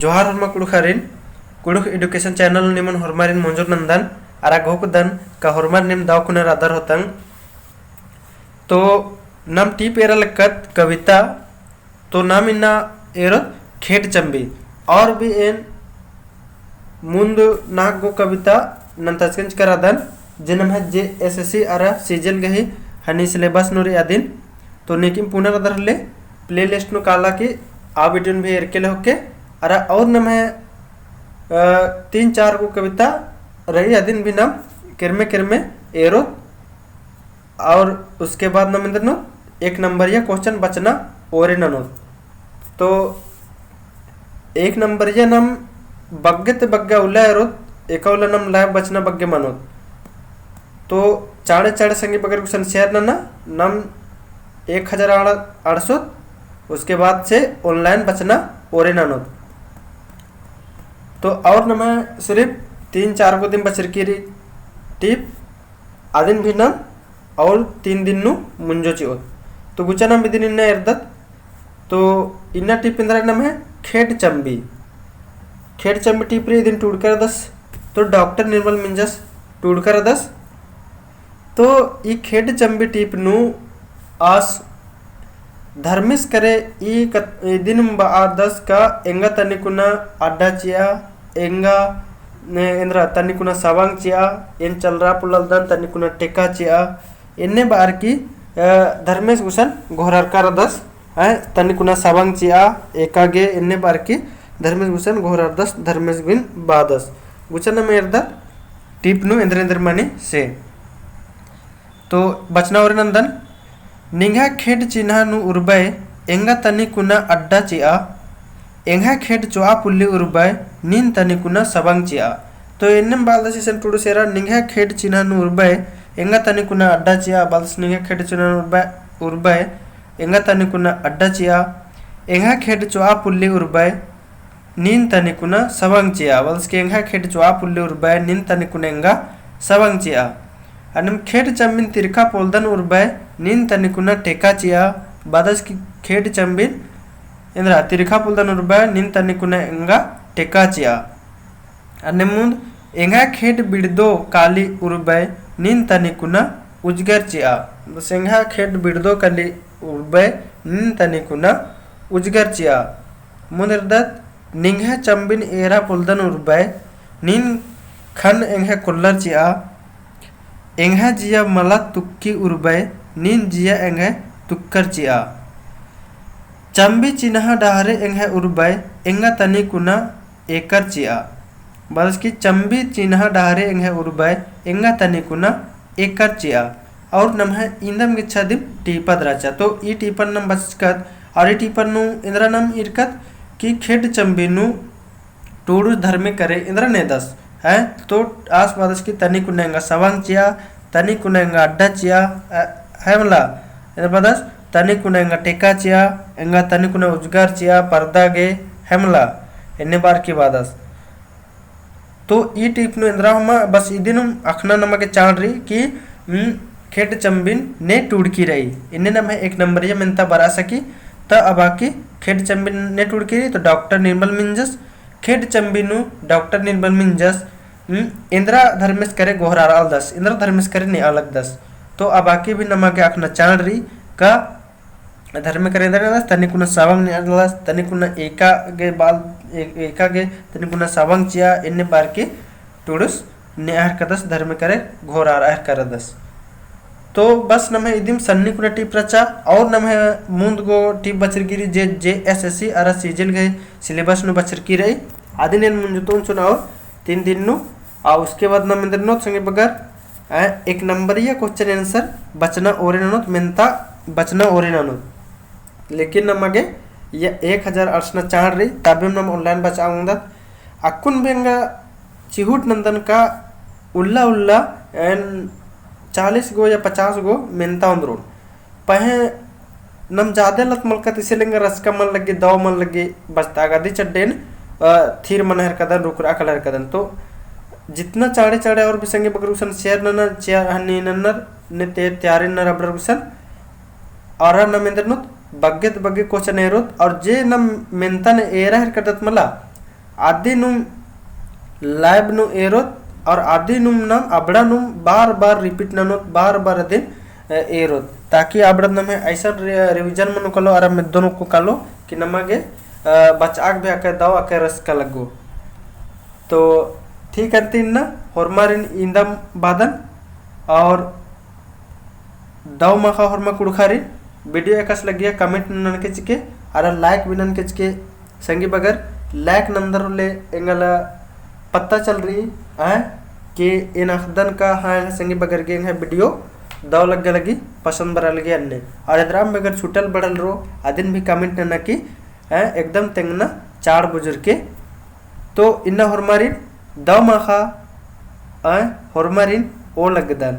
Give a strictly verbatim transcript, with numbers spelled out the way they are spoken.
जोहार होरमा कुँड़ुख़ारिन, कुँड़ुख़ education channel निमन होरमारिन मोंजोर नन्दन, अरा घोखदन का होरमार नीम दव कुना रअदर होतंग। तो नाम टीप एरा लक्कत कविता, तो नाम इन्ना एरोत खेड्ड चम्बी। और भी एन मुन्द नाग गो कविता नन्तचकन चिकर अदन, जे नम्है JSSC अरा CGL गही हनी syllabus नू रई अदिन। तो नीकिम पुना रअदर होले playlist नू काला की आ video नू भी एरके ले होके, अरा और नम्है, अ, तीन चार गो कविता रई अदिन भी नाम केरमे केरमे एरोत। और उसके बाद नाम एन्देर नू एक नंबरिया question बचना ओरे ननोत। तो एक नंबरिया नाम बग्गे ते बग्गे उल्ला एरोत, एका उल्ला नाम live बचना बग्गे मनोत। तो चाड़े चाड़े संगी बगर गुसन share नना, नाम एक हजार आड़-, आड़सोत, उसके बाद से online बचना ओरे ननोत। तो और नम्है सिर्फ तीन चार गो दिन बचरकी रई टीप, अदिन भी नाम और तीन दिन नू मुंजो चिओत। तो गुचा नाम इदिन इन्ना एरदत। तो इन्ना टीप एन्दरा नम्है खेड्ड चम्बी। खेड्ड चम्बी टीप रई इदिन टूड़का रअदस। तो डॉक्टर निर्मल मिंजस टूड़का रअदस। तो ई खेड्ड चम्बी टीप नू आस धर्मेस करे ई कत-, इदिन बअदस का एंगा तनी कुना अड्डा चिआ, एंगा, ने, एन्दरा तनी कुना सवांग चिआ, एन चलरा पुल्लदन तनी कुना टेका चिआ, एन्ने बअर की, अ, धर्मेस गुसन घोरारका रअदस, हैं, तनी कुना सवांग चिआ, एका गे एन्ने बअर की धर्मेस गुसन घोरारदस, धर्मेस गुसन बअदस। गुसन नाम एरदत टीप नू एन्दर एन्दर मनी से। तो बचना ओरे नन्दन, निंग्है खेड्ड चिन्हा नू उर्बय, एंगा तनी कुना अड्डा चिआ, एंग्है खेड्ड चोआ पुल्ली उर्बय, नीन तनी कुना सवांग चिआ। तो एन्नेम बअदस इसन टूड़ुस एरा, निंग्है खेड्ड चिन्हा नू उर्बय, एंगा तनी कुना अड्डा चिआ, बअदस निंग्है खेड्ड चिन्हा नू उर्बय, उर्बय, एंगा तनी कुना अड्डा चिआ, एंग्है खेड्ड चोआ पुल्ली उर्बय, नीन तनी कुना सवांग चिआ, बअदस की एंग्है खेड्ड चोआ पुल्ली उर्बय, नीन तनी कुना एंगा सवांग चिआ। अन्नेम खेड्ड चम्बिन तिरखा पोलदन उर्बय, नीन तनी कुना टेका चिआ, बअदस की खेड्ड चम्बिन एन्दरा तिरखा पोलदन उर्बय, नीन तनी कुना एंगा टेका चिआ। अन्नेम मुन्द एंग्है खेड्ड बिड़दो काली उर्बय, नीन तनी कुना उजगर चिआ। बअदस एंग्है खेड्ड बिड़दो काली उर्बय, नीन तनी कुना उजगर चिआ। मुन्द एरदत निंग्है चम्बिन एरा पोलदन उर्बय, नीन खन एंग्है कोल्लर चिआ। एंग्है जिया मला तुक्की उर्बय, नीन जिया एंग्है तुक्कर चिआ। चम्बी चिन्हा डहरे एंग्है उर्बय, एंगा तनी कुना एकर चिआ। बअदस की चम्बी चिन्हा डहरे एंग्है उर्बय, एंगा तनी कुना एकर चिआ। और नम्है इन्दम गेच्छा दिम टीपा दराचा। तो ई टीपन नाम बचकत, और ई टीपन नू एन्दरा नाम ईरकत कि खेड्ड चम्बी नू टूड़ुस धर्मे करे एन्दरा नेदस, हैं? तो आस बअदस कि तनी कुना एंगा सवांग चिआ, तनी कुना एंगा अड्डा चिआ, अ, है मला? एन्दरा बअदस, तनी कुना एंगा टेका चिआ, एंगा तनी कुना उजगर चिआ, परदा गे, है मला? एन्ने बअर की बअदस। तो ई टीप नू एन्दरा हूँ मा बस इदिन हूँ अख़ना नमा गे चाड़ रई कि, उम, खेड्ड चम्बिन ने टूड़की रई। एन्ने नम्है एक नंबरिया मेन्ता बरआ सकी, त अबकी खेड्ड चम्बिन ने टूड़की रई, तो डॉक्टर निर्मल मिंजस, खेड्ड चम्बी नू डॉक्टर निर्मल मिंजस, उम, एन्दरा धर्मेस करे गोहरारआ लगदस, एन्दरा धर्मेस करे नेआ लगदस। तो अबकी भी नमा गे अख़ना चाड़ रई का धर्मे करे एन्दरा नेदस, तनी कुना सवांग नेआ लगदस, तनी कुना एका गे बाल, ए-, एका गे तनी कुना सवांग चिआ, एन्ने बअर की टूड़ुस नेआ हेलरकदस, धर्मे करे गोहरारआ हेलरकदस। तो बस नम्है इदिम सन्नी कुना टीप रचा, और नम्है मुन्द गो टीप बचरकी रई जे, JSSC अरा CGL गही syllabus नू बचरकी रई, अदिन एन मुंजुतोन चिओन और तीन दिन नू, आ उसके बाद नाम एन्देर ननोत संगे बगर, आ, एक नंबरिया question answer बचना ओरे ननोत, मेन्ता बचना ओरे ननोत। लेकिन नमा गे या एक हजार अड़सना चाड़ रई, तबेम नाम online बचआ ओंगदत। अक्कुन भी एंगा चिहुट नन्दन का उल्ला उल्ला एन चालीस गो या पचास गो मेन्ता ओन्द्रोन। पहें नम जादे लत मलकत इसे लेंगा रचका मल लग्गी, दव मल लग्गी, बचता गदी चड्डेन, अ, थीर मना हेलरकदन, रुकरआ कला हेलरकदन। तो जितना चाड़े चाड़े और भी संगे बगर गुसन share नन्नर, share हनी नन्नर, ने ते तैयारी नन्नर अबड़र गुसन। और नम एन्देर ननोत बग्गे ते बग्गे question एरोत, और जे नम मेन्तन एरा हेलरकदत मला, अदिनुम live नू एरोत और अदिनुम नाम अबड़ा नुम बार बार repeat ननोत, बार बार अदिन, अ, एरोत, ताकि अबड़ा नम्है ऐसन रि-, revision मनो कालो, अरा मेद्दो नू कालो कि नमा गे, अ, बचआक भी अक्का दव अक्का रस्का लग्गो। तो ठीक अन्ती इन्ना होरमारिन इन्दम बअदन और दव माखा होरमा कुँड़ुख़ारिन video एकासे लग्गिया comment ननके चिके, अरा like भी ननके चिके संगी बगर। Like नन्दर ले एंगला पता चल रई, आय, कि एन अख़दन का, हाँ, संगी बगर गे एंग्है video दव लग्गा लगी, पसंद बरआ लगी अन्ने। और एदराम बगर छुटल बड़ल रओ, अदिन भी comment नना कि, आय, एकदम तेंगना चाड़ बुजुर के। तो इन्ना होरमारिन दव माखा, आय, होरमारिन ओ लग्गदन।